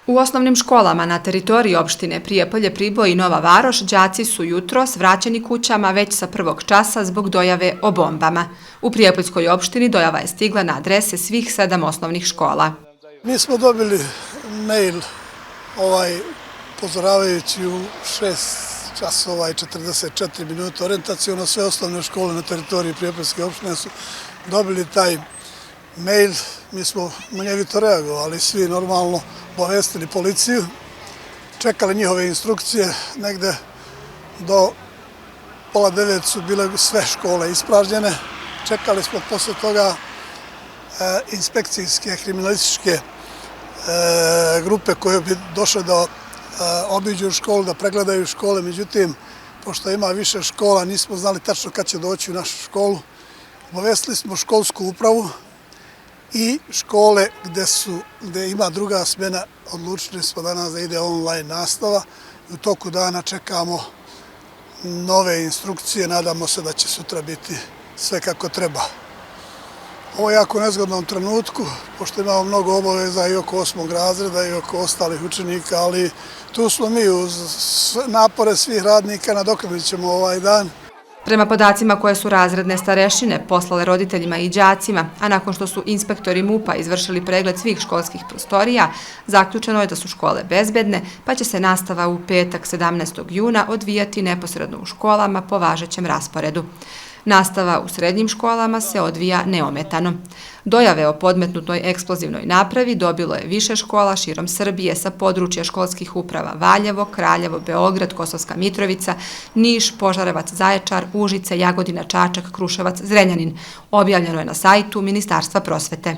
U osnovnim školama na teritoriji opštine Prijepolje, Priboj i Nova Varoš đaci su jutros vraćeni kućama već sa prvog časa zbog dojave o bombama. U Prijepoljskoj opštini dojava je stigla na adrese svih 7 osnovnih škola. Mi smo dobili mail upozoravajući u 6 časova i 44 minuta orijentacijono. Sve osnovne škole na teritoriji Prijepoljske opštine su dobili taj mail. Mi smo munjevito reagovali, svi normalno obavestili policiju, čekali njihove instrukcije. Negde do pola 9 su bile sve škole ispražnjene. Čekali smo posle toga inspekcijske, kriminalističke grupe koje bi došle da obiđu školu, da pregledaju škole. Međutim, pošto ima više škola, nismo znali tačno kad će doći u našu školu. Obavestili smo školsku upravu i škole gde ima druga smjena. Odlučili smo danas da ide online nastava. U toku dana čekamo nove instrukcije. Nadamo se da će sutra biti sve kako treba. Ovo je jako nezgodnom trenutku, pošto imamo mnogo obaveza i oko 8. razreda i oko ostalih učenika, ali tu smo mi uz napore svih radnika, nadoknadit ćemo ovaj dan. Prema podacima koje su razredne starešine poslale roditeljima i đacima, a nakon što su inspektori MUP-a izvršili pregled svih školskih prostorija, zaključeno je da su škole bezbedne, pa će se nastava u petak 17. juna odvijati neposredno u školama po važećem rasporedu. Nastava u srednjim školama se odvija neometano. Dojave o podmetnutoj eksplozivnoj napravi dobilo je više škola širom Srbije sa područja školskih uprava Valjevo, Kraljevo, Beograd, Kosovska Mitrovica, Niš, Požarevac, Zaječar, Užice, Jagodina, Čačak, Kruševac, Zrenjanin. Objavljeno je na sajtu Ministarstva prosvete.